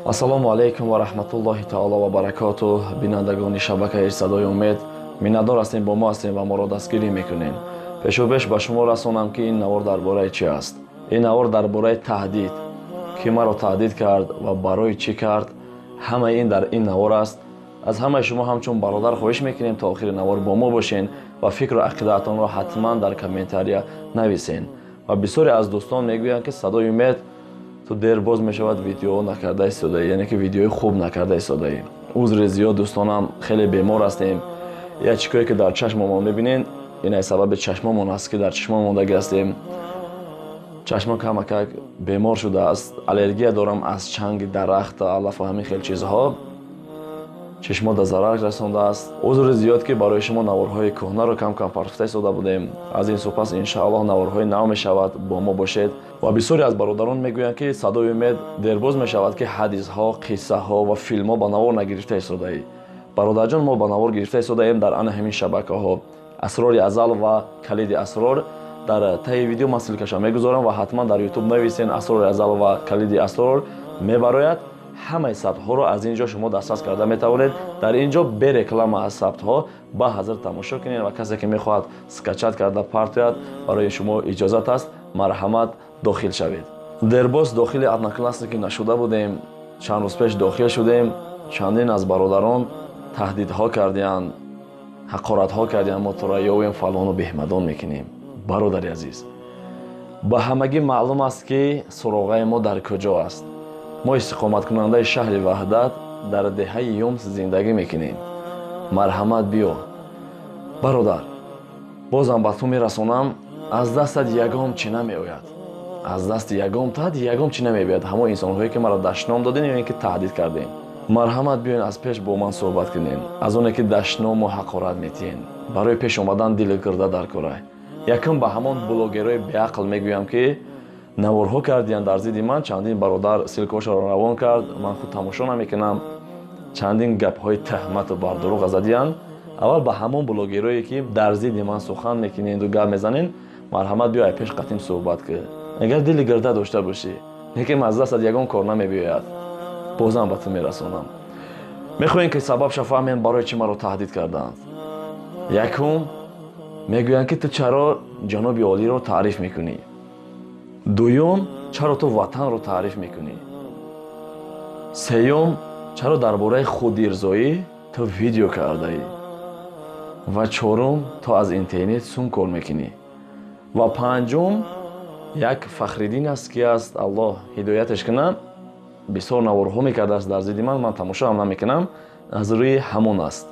Ассалому алайкум ва раҳматуллоҳи таоло ва баракотуҳ. Бинандагони шабакаи «Садои умед», миннатдор ҳастем, бо мо ҳастем ва моро дастгирӣ мекунем. Пешопеш ба шумо расонам, ки ин навор дар бораи чӣ аст. Ин навор дар бораи таҳдид, ки маро таҳдид кард ва барои чӣ кард, ҳамаи ин дар ин навор аст. Аз ҳамаи шумо ҳамчун бародар хоҳиш мекунем, то охири навор бо мо бошен ва фикру ақидаатонро ҳатман дар комментария нависен. Ва бисёре аз дӯстон мегӯянд, ки «Садои умед, ту дер боз мешавад, видео накарда истодаӣ, яъне ки видеои хуб накарда истодаӣ». Узри зиёд, дӯстонам, хеле бемор ҳастем. Як чикое ки дар чашмомон мебинед, ин сабаби чашмомон аст, ки дар чашмо мондагӣ ҳастем. Чашмо камакак бемор шудааст, аллергия дорам аз чанги дарахт, алафу ҳамин хел чизҳо, чишмо да зарар расондааст. Узри зиёд, ки барои шумо наворҳои кӯҳнаро кам-кам партофта истода будем. Аз ин супас, иншааллоҳ, наворҳои нав мешавад, бо мо бошед. Ва бисёре аз бародарон мегӯянд, ки «Садои умед, дербоз мешавад, ки ҳадисҳо, қиссаҳо ва филмҳо ба навор нагирифта истодаӣ». Бародарҷон, мо ба навор гирифта истодаем дар ана ҳамин шабакаҳо «Асрори азал» ва «Калиди асрор». Дар таи видео ман ссылка ша мегузорам ва ҳатман дар Ютуб нависен «Асрори азал» ва «Калиди асрор», мебарояд. Ҳамаи сабтҳоро аз ин ҷо шумо дастрас карда метавонед. Дар ин ҷо бе реклама аз сабтҳо ба ҳазир тамошо кунед. Ва касе ки мехоҳад скачать карда партояд, барои шумо иҷозат аст, марҳамат, дохил шавед. Дербоз дохили Одноклассники нашуда будем. Чанд рӯз пеш дохил шудем. Чандин аз бародарон таҳдидҳо кардиянд, ҳақоратҳо кардиянд: «Мо туро ёвем, фалону беҳмадон мекунем». Бародари азиз, ба ҳамагӣ маълум аст, ки суроғаи мо дар куҷо аст. Мо истиқоматкунандаи шаҳри Ваҳдат, дар деҳаи Юмс зиндагӣ мекунем. Марҳамат, биё, бародар. Бозам ба ту мерасонам, аз дастат ягон чӣ намеояд, аз дасти ягонтат ягон чӣ намеояд. Ҳамон инсонҳое ки маро дашном додем ё ин ки таҳдид кардем, марҳамат, биёен, аз пеш бо ман суҳбат кунем, аз оне ки дашному ҳақорат метиҳен. Барои пеш омадан дили гирда дар кора. Якум, ба ҳамон блогерҳои беақл мегӯям, ки наворҳо кардиянд дар зидди ман. Чандин бародар ссылка ошаро равон кард, ман худ тамошо намекунам. Чандин гапҳои таҳмату бардурӯға задиянд. Аввал ба ҳамон блогерое ки дар зидди ман сухан мекуненду гап мезанен, марҳамат, биё, ай пеш қатим суҳбат кун, агар дили гирда дошта бошӣ. Лекин аз дастат ягон кор намебиёяд. Бозам ба ту мерасонам. Мехоҳем, ки сабабша фаҳмем, барои чӣ маро таҳдид карданд. Якум, мегӯянд, ки ту чаро ҷаноби олиро таъриф мекунӣ. Дуюм, чаро ту ватанро таъриф мекунӣ. Сеюм, чаро дар бораи худирзоӣ ту видео кардаӣ. Ва чорум, ту аз интернет сум кор мекунӣ. Ва панҷум, як Фахриддин аст, ки аст, Аллоҳ ҳидояташ кунад, бисёр наворҳо мекардааст дар зидди ман. Ман тамошоам намекунам, аз рӯи ҳамон аст.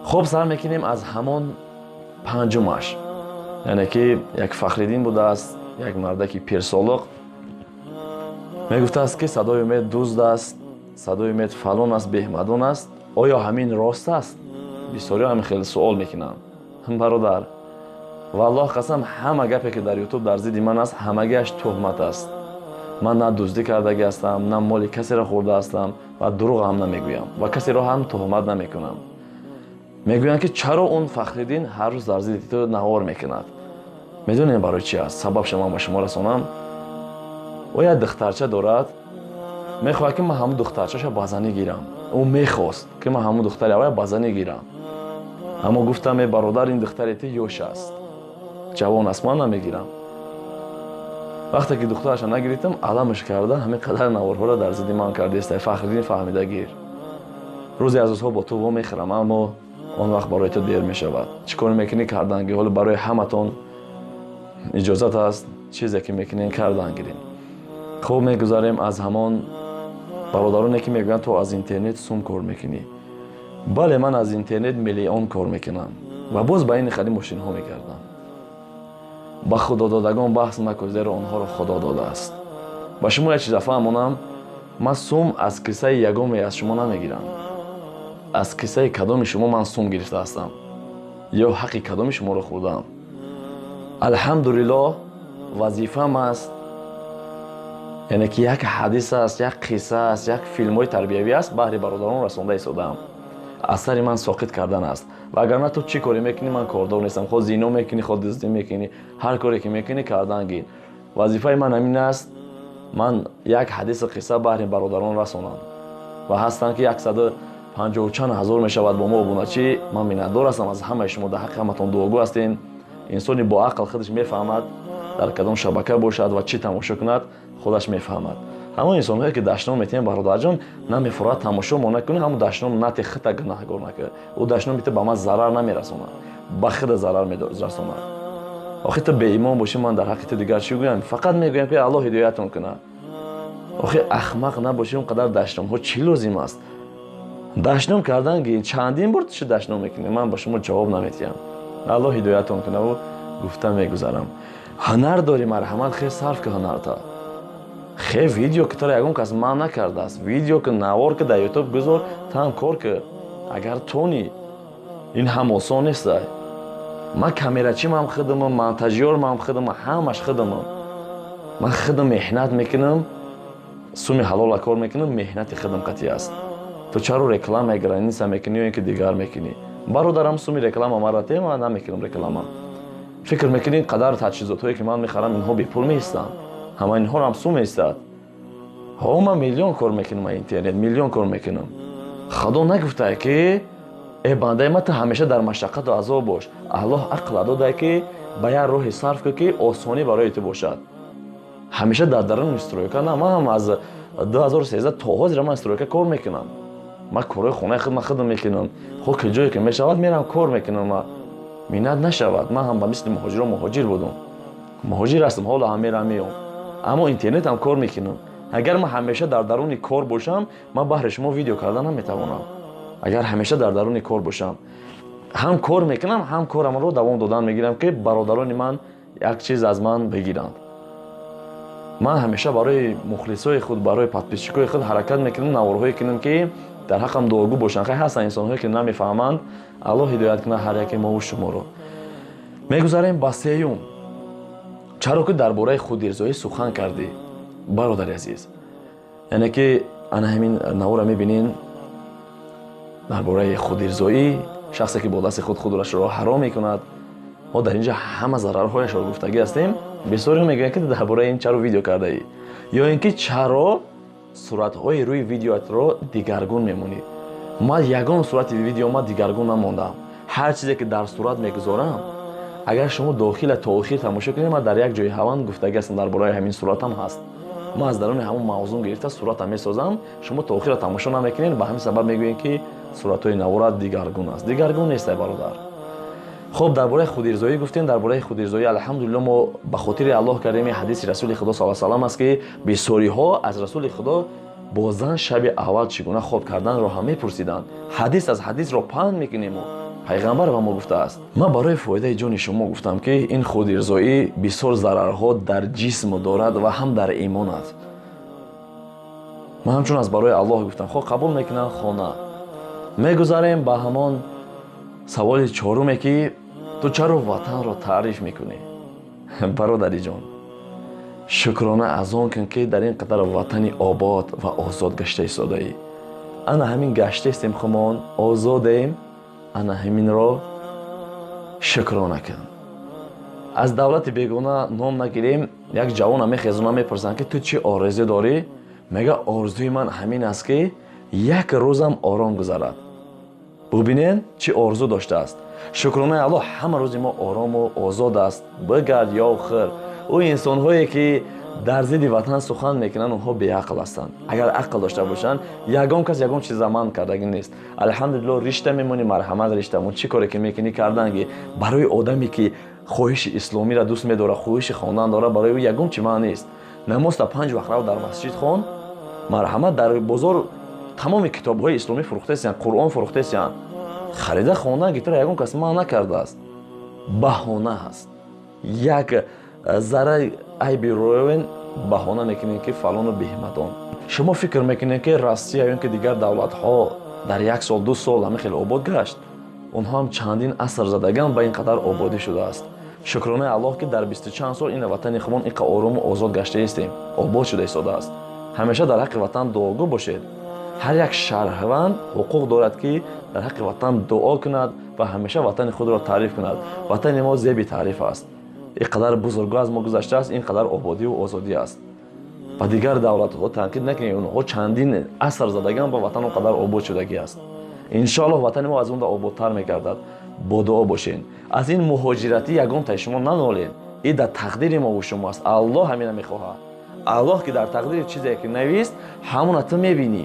Хуб, сар мекунем аз ҳамон панҷумаш, яъне ки як Фахриддин будааст, як мардаки пирсолиқ, мегуфтааст, ки «Садои умед дузд аст, «Садои умед» фалон аст, беҳмадон аст. Оё ҳамин рост аст? Бисёриҳо ҳамин хеле суол мекунанд. Бародар, валлоҳ қасам, ҳама гапе ки дар Ютуб дар зидди ман аст, ҳамагиаш туҳмат аст. Ман на дуздӣ кардагӣ ҳастам, на моли касеро хӯрда ҳастам ва дурӯғ ҳам намегӯям ва касеро ҳам туҳмат намекунам. Мегӯянд, ки чаро он Фахриддин ҳар рӯз дар зидди ту навор мекунад. Медонем, барои чи аст? Сабабша ман ба шумо расонам. Ӯ як духтарча дорад, мехоҳад, ки ман ҳамун духтарчаша ба занӣ гирам. Ӯ мехост, ки ман ҳамун духтари авая ба занӣ гирам, аммо гуфтам: «Э, бародар, ин духтари ту ёш аст, ҷавон аст, ман намегирам». Вақте ки духтараша нагирифтам, аламаш карда, ҳамин қадар наворҳоро дар зидди ман кардааст. Фахриддин, фаҳмида гир, рӯзе аз рӯзҳо бо ту вомехӯрам, аммо он вақт барои ту дер мешавад. Чӣ кор мекунӣ, кардан гир. Ҳоло барои ҳаматон иҷозат аст, чизе ки мекунем, кардан гирем. Хуб, мегузарем аз ҳамон бародароне, ки мегӯянд, ту аз интернет сум кор мекунӣ. Бале, ман аз интернет миллион кор мекунам ва боз ба ин хали мошинҳо мекардам. Ба худододагон баҳс макун, зеро онҳоро Худо додааст. Ба шумо як чиза фаҳмонам: ман сум аз кисаи ягоме аз шумо намегирам. Аз кисаи кадоми шумо ман сум гирифта ҳастам ё ҳаққи кадоми шуморо хӯрдаам? Алҳамдулиллоҳ, вазифаам аст, яъне ки як ҳадис аст, як қисса аст, як филмҳои тарбиявӣ аст, баҳри бародарон расонда истодаам. Аз сари ман соқит кардан аст. Вагарна ту чӣ коре мекунӣ, ман кордор нестам. Хоҳ зино мекунӣ, хоҳ дуздӣ мекунӣ, ҳар коре ки мекунӣ, кардан гир. Вазифаи ман ҳамин аст. Ман як ҳадиси қисса баҳри бародарон расонам ва ҳастанд ки 150 чанд ҳазор мешавад бо мо обуначӣ. Ман миннатдор ҳастам аз ҳамаи шумо, дар ҳаққи ҳаматон дуогӯ ҳастем. Инсони бо ақл худаш мефаҳмад дар кадом шабака бошад ва чӣ тамошо кунад, худаш мефаҳмад. Ҳамон инсонҳое ки дашном метиҳанд, бародарҷон, намефурад тамошо мо накунӣ, ҳамон дашном нати хита гунаҳгор накунӣ. Ӯ дашноми ту ба ман зарар намерасонад, ба хида зарар мерасонад. Охи ту беимон бошӣ, ман дар ҳаққи ту дигар чӣ гӯям? Фақат мегӯям ки Аллоҳ ҳидоятон кунад. Охи ахмақ набошӣ, он қадар дашномҳо чӣ лозим аст? Дашном кардан ки чандин бор чӣ дашном мекунӣ? Ман ба шумо ҷавоб наметиҳам. Аллоҳ ҳидоятон кунаву гуфта мегузарам. Ҳунар дорӣ, марҳамат, хел сарф ки ҳунарта. Хе видео ки туро ягон кас манъ накардааст. Видео ки навор ки дар ютуб гузор, там кор ки агар тони. Ин ҳам осон нест. Ман камерачимам худамам, монтажёрмам худамам, ҳамаш худамам. Ман худам меҳнат мекунам, суми ҳалола кор мекунам, меҳнати худам қатъӣ аст. Ту чаро реклама граница мекунӣ ё ин ки дигар мекунӣ? Бародарам, суми реклама мара те, ман намекунам реклама. Фикр мекунӣ ин қадар таҷҳизотҳое ки ман мехарам, инҳо бепул меистанд? Ҳама инҳоро ҳам сум меистад. Ҳо, ман миллион кор мекунам, интернет миллион кор мекунам. Худо нагуфтае ки э бандаи ман, ту ҳамеша дар машаққату азоб бош. Аллоҳ ақл додае ки ба як роҳе сарф кун ки осонӣ барои ту бошад. Ҳамеша дар даруни стройка на, ман ҳам аз 2013 то ҳозир ман стройка кор мекунам. Ман корҳои хонаи худ ман худам мекунам. Хо ки ҷое ки мешавад мерам кор мекунам, ма миннат нашавад. Ман ҳам ба мисли муҳоҷирон муҳоҷир будум, муҳоҷир ҳастам, ҳоло ҳам мерам меом, аммо интернетам кор мекунам. Агар ман ҳамеша дар даруни кор бошам, ман баҳри шумо видео кардан наметавонам. Агар ҳамеша дар даруни кор бошам, ҳам кор мекунам, ҳам корамро давом додан мегирам ки бародарони ман як чиз аз ман бигиранд. Ман ҳамеша барои мухлисои худ, барои подписчикои худ ҳаракат мекунам, наворҳое кунам ки дар ҳаққам дуогӯ бошанд. Хай, ҳастанд инсонҳое ки намефаҳманд, Аллоҳ ҳидоят кунад ҳар яке мову шуморо. Мегузарем ба сеюм. Чаро ки дар бораи худирзоӣ сухан кардӣ, бародари азиз? Яъне ки ана ҳамин навора мебинен дар бораи худирзоӣ, шахсе ки бо дасти худ худрашро ҳаром мекунад. Мо дар инҷа ҳама зарарҳояшро гуфтагӣ ҳастем. Бисёриҳо мегӯянд ки дар бораи ин чаро видео кардаӣ, ё ин ки чаро суратҳои рӯи видеоатро дигаргун мемонӣ. Ман ягон сурати видео ман дигаргун намондам. Ҳар чизе ки дар сурат мегузорам, агар шумо дохила то охир тамошо кунед, ман дар як ҷои ҳаванд гуфтагӣ ҳастам, дар бораи ҳамин суратам ҳаст. Ман аз даруни ҳамон мавзун гирифта суратам месозам. Шумо то охира тамошо намекунед, ба ҳамин сабаб мегӯед ки суратҳои наворат дигаргун аст. Дигаргун нестай, бародар. Хуб, дар бораи худирзоӣ гуфтем. Дар бораи худирзоӣ, алҳамдулилло, мо ба хотири Аллоҳ кардем. Ҳадиси Расули Худо саллаллоҳу алайҳи васаллам аст ки бисёриҳо аз Расули Худо бо зан шаби аввал чӣ гуна хоб карданро ҳам мепурсиданд. Ҳадис аз ҳадисро паҳн мекунему пайғамбар ба мо гуфтааст. Ман барои фоидаи ҷони шумо гуфтам ки ин худирзоӣ бисёр зарарҳо дар ҷисм дорад ва ҳам дар имон аст. Ман ҳамчун аз барои Аллоҳ гуфтам, хо қабул мекунам хона. Мегузарем ба ҳамон саволи чоруме ки ту чаро ватанро таъриф мекунӣ? Бародари ҷон, шукрона аз он кун ки дар ин қадар ватани обод ва озод гашта истодаӣ. Ана ҳамин гаштаистем, хумон озодем, ана ҳаминро шукрона кун. Аз давлати бегона ном нагирем. Як ҷавона мехезона, мепурсанд ки ту чӣ орзу дорӣ? Мега, орзуи ман ҳамин аст ки як рӯзам ором гузарад. Бубинен, чӣ орзу доштааст. Шукронаи Аллоҳ, ҳама рӯзи мо орому озод аст. Бигард ё хир. Ӯ инсонҳое ки дар зидди ватан сухан мекунанд, онҳо беақл ҳастанд. Агар ақл дошта бошанд, ягон кас ягон чиза манъ кардагӣ нест. Алҳамдулилло, ришта мемонӣ, марҳамат, риштамон, чӣ коре ки мекунӣ карданги. Барои одаме ки хоҳиши исломиро дӯст медорад, хоҳиши хондан дорад, барои ӯ ягон чи манъ нест. Намозта 5 вақт рав дар масҷид хон, марҳамат. Дар бозор тамоми китобҳои исломӣ фурӯхтаистиянд, Қуръон фурӯхтаистиянд, харида хондан гитара ягон кас манъ накардааст. Баҳона ҳаст, як зарра айби роёвен, баҳона мекунед ки фалону беҳматон. Шумо фикр мекунед ки Россия ё ин ки дигар давлатҳо дар як сол, 2 сол ҳамин хеле обод гашт? Онҳо ҳам чандин аср задаган ба ин қадар ободӣ шудааст. Шукронаи Аллоҳ ки дар бисту чанд сол ин ватани худмон инқа орому озод гаштаистем, обод шуда истодааст. Ҳамеша дар ҳаққи ватан дуогӯ бошед. Ҳар як шаҳрванд ҳуқуқ дорад ки дар ҳаққи ватан дуо кунад ва ҳамеша ватани худро таъриф кунад. Ватани мо зеби таъриф аст. Ин қадар бузургҳо аз мо гузаштааст, ин қадар ободиву озодӣ аст. Ба дигар давлатҳо танқид накунем, онҳо чандин аср задаган ба ватан он қадар обод шудагӣ аст. Иншоаллоҳ ватани мо аз он да ободтар мегардад. Бо дуо бошен. Аз ин муҳоҷиратӣ ягон тай шумо нанолен. И дар тақдири мову шумо аст. Аллоҳ ҳамина мехоҳад. Аллоҳ ки дар тақдири чизе ки навист, ҳамона ту мебинӣ.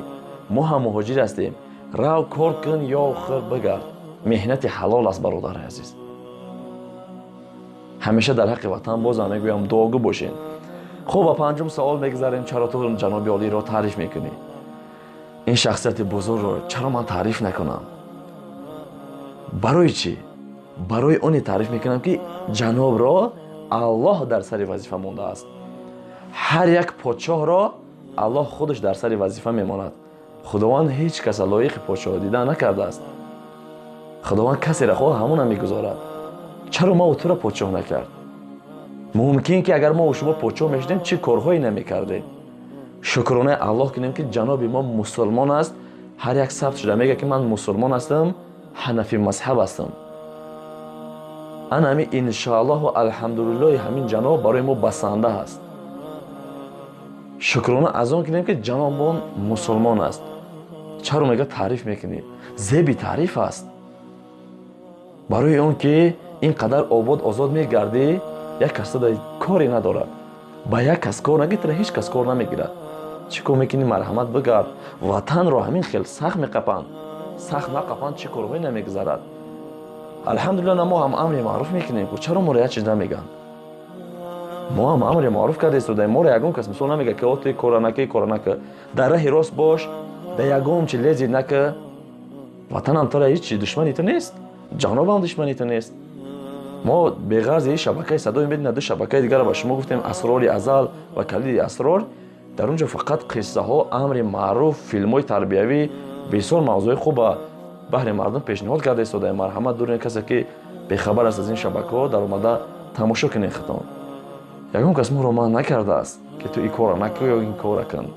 Мо ҳам муҳоҷир ҳастем. Рав, кор кун, ё хӯр, бигард. Меҳнати ҳалол аст, бародари азиз. Ҳамеша дар ҳаққи ватан, бозам мегӯям, дуогӯ бошен. Хуб, ба панҷум савол мегузарем. Чаро ту ҷаноби олиро таъриф мекунӣ? Ин шахсияти бузургро чаро ман таъриф накунам? Барои чӣ? Барои оне таъриф мекунам, ки ҷанобро Аллоҳ дар сари вазифа мондааст. Ҳар як подшоҳро Аллоҳ худаш дар сари вазифа мемонад. Худованд ҳеҷ каса лоиқи подшоҳ дида накардааст. Худованд касеро хоҳ, ҳамона мегузорад. Чаро маву туро подшоҳ накард? Мумкин ки агар мо шумо подшоҳ мешудем, чӣ корҳое намекардем? Шукронаи Аллоҳ кунем, ки ҷаноби мо мусулмон аст. Ҳар як сабт шуда мегӯяд, ки ман мусулмон ҳастам, ҳанафи мазҳаб ҳастам. Ана ҳамин иншоаллоҳу алҳамдулиллоҳи ҳамин ҷаноб барои мо басанда аст. Шукрона аз он кунем, ки ҷанобон мусулмон аст. Чаро мега таъриф мекунӣ? Зеби таъриф аст. Барои он ки ин қадар обод, озод мегардӣ, як кас коре надорад. Ба як кас кор нагиртара, ҳеҷ кас кор намегирад. Чӣ кор мекунӣ? Марҳамат, бигард. Ватанро ҳамин хел сахт меқапанд. Сахт нақапанд, чӣ корҳое намегузарад? Алҳамдулилла, на мо ҳам амри маъруф мекунем. Чаро моро як чиз намегӯянд? Мо ҳам амри маъруф карда истодаем. Моро ягон кас мисол намегӯяд, ки о, ту кора нака, кора нака. Дар раҳи рост бош, дар ягон чи лезить нака. Ватанам тора ҳеҷ чи душмани ту нест, ҷанобам душмани ту нест. Мо беғарзи шабакаи Садои Умед ду шабакаи дигарро ба шумо гуфтем: Асрори азал ва Калиди асрор. Дар он ҷо фақат қиссаҳо, амри маъруф, филмҳои тарбиявӣ, бисёр мавзӯи хуба баҳри мардум пешниҳод карда истодаем. Марҳамат, дурен, касе ки бехабар аст аз ин шабакаҳо, даромада тамошо кунед худтон. Ягон кас моро манъ накардааст, ки ту ин кора накун ё ин кора кун.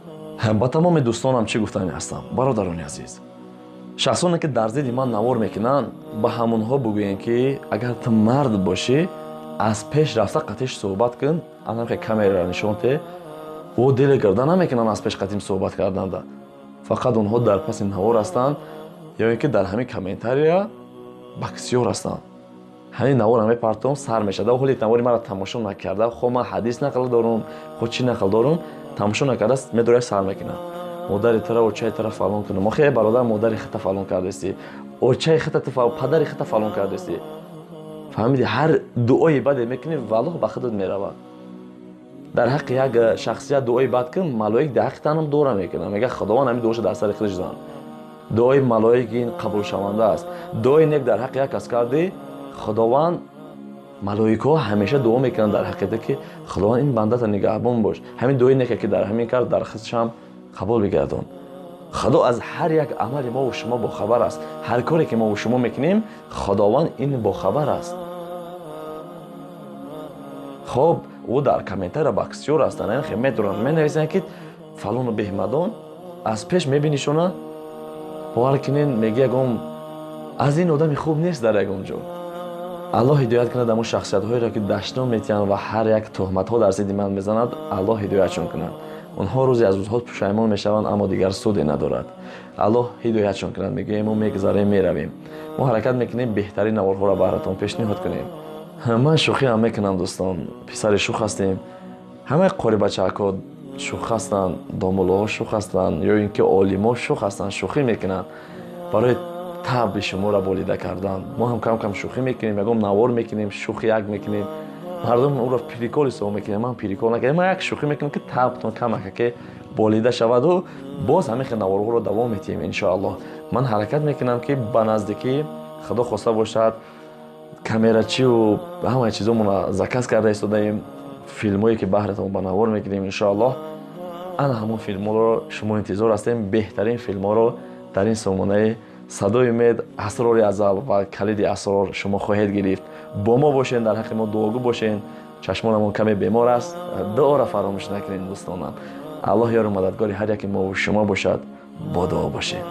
Ба тамоми дӯстонам чӣ гуфтани ҳастам? Бародарони азиз, шахсоне ки дар зидди ман навор мекунанд, ба ҳамонҳо бигӯем, ки агар ту мард бошӣ, аз пеш рафта қатиш суҳбат кун. Анамхе камераро нишон те. Ӯ диле гирда намекунанд аз пеш қатим суҳбат карданда. Фақат онҳо дар паси навор ҳастанд ё ин ки дар ҳамин комментария баксиёр ҳастанд. Ҳамин навора мепартом, сар мешада. Ҳоли навори маро тамошо накарда, хо ман ҳадис нақл дорум, хо чӣ нақл дорум, тамошо накарда медоря, сар мекунам: модари тура, очаи тура фалон кунам. Охе, бародар, модари хита фалон кардасти, очаи хита, падари хита фалон кардасти. Фаҳмиди? Ҳар дуои баде мекунӣ, валлоҳ, ба худат меравад. Дар ҳаққи як шахсият дуои бад кун, малоик дар ҳаққи танам дуора мекунад. Мега: «Худованд ҳамин дуоша дар сари худаш зан». Дуои малоик ин қабулшаванда аст. Дуои нек дар ҳаққи як кас кардӣ, Худованд, малоикаҳо ҳамеша дуо мекунанд дар ҳаққи, ки Худованд, ин бандата нигаҳбон бош, ҳамин дуои неке ки дар ҳамин кард, дар худшам қабул бигардон. Худо аз ҳар як амали мову шумо бохабар аст. Ҳар коре ки мову шумо мекунем, Худованд ин бохабар аст. Хоб, ӯ дар комментария баксиёр ҳастанд, хе медуранд, менависанд, ки фалону беҳмадон. Аз пеш мебинишона, бовар кунед, меги ягон аз ин одами хуб нест дар ягон ҷо. Аллоҳ ҳидоят кунад ҳамон шахсиятҳоеро, ки дашном метиҳанд ва ҳар як туҳматҳо дар зидди ман мезанад. Аллоҳ ҳидоятшон кунад. Онҳо рӯзе аз рӯзҳо пушаймон мешаванд, аммо дигар суде надорад. Аллоҳ ҳидоятшон кунад, мегӯем. Мо мегузарем, меравем. Мо ҳаракат мекунем, беҳтарин наворҳоро баҳратон пешниҳод кунем. Ман шӯхиам мекунам, дӯстон, писари шӯх ҳастем. Ҳамаи қорибачаакҳо шӯх ҳастанд, домуллоҳо шӯх ҳастанд ё ин ки олимҳо шӯх ҳастанд, шӯхӣ мекунанд барои таби шуморо болида кардан. Мо ҳам кам кам шӯхӣ мекунем, ягон навор мекунем, шӯхи як мекунем, мардум ӯро прикол ҳисоб мекунем. Ман прикол накардем, ман як шӯхӣ мекунам, ки табтон камакаке болида шаваду боз ҳамин хел наворҳоро давом метиҳем, иншоаллоҳ. Ман ҳаракат мекунам, ки ба наздикӣ, Худо хоста бошад, камерачиву ҳамаи чизомона заказ карда истодаем. Филмҳое ки баҳратон ба навор мекунем, иншоаллоҳ, ана ҳамон филмҳоро шумо интизор ҳастем. Беҳтарин филмҳоро дар ин сомонаи Садои Умед, Асрори азал ва Калиди асрор шумо хоҳед гирифт. Бо мо бошед, дар ҳаққи мо дуогӯ бошед. Чашмонамон каме бемор аст, дуоро фаромӯш накунед, дӯстонам. Аллоҳ ёру мададгори ҳар яке мову шумо бошад. Бо дуо бошед.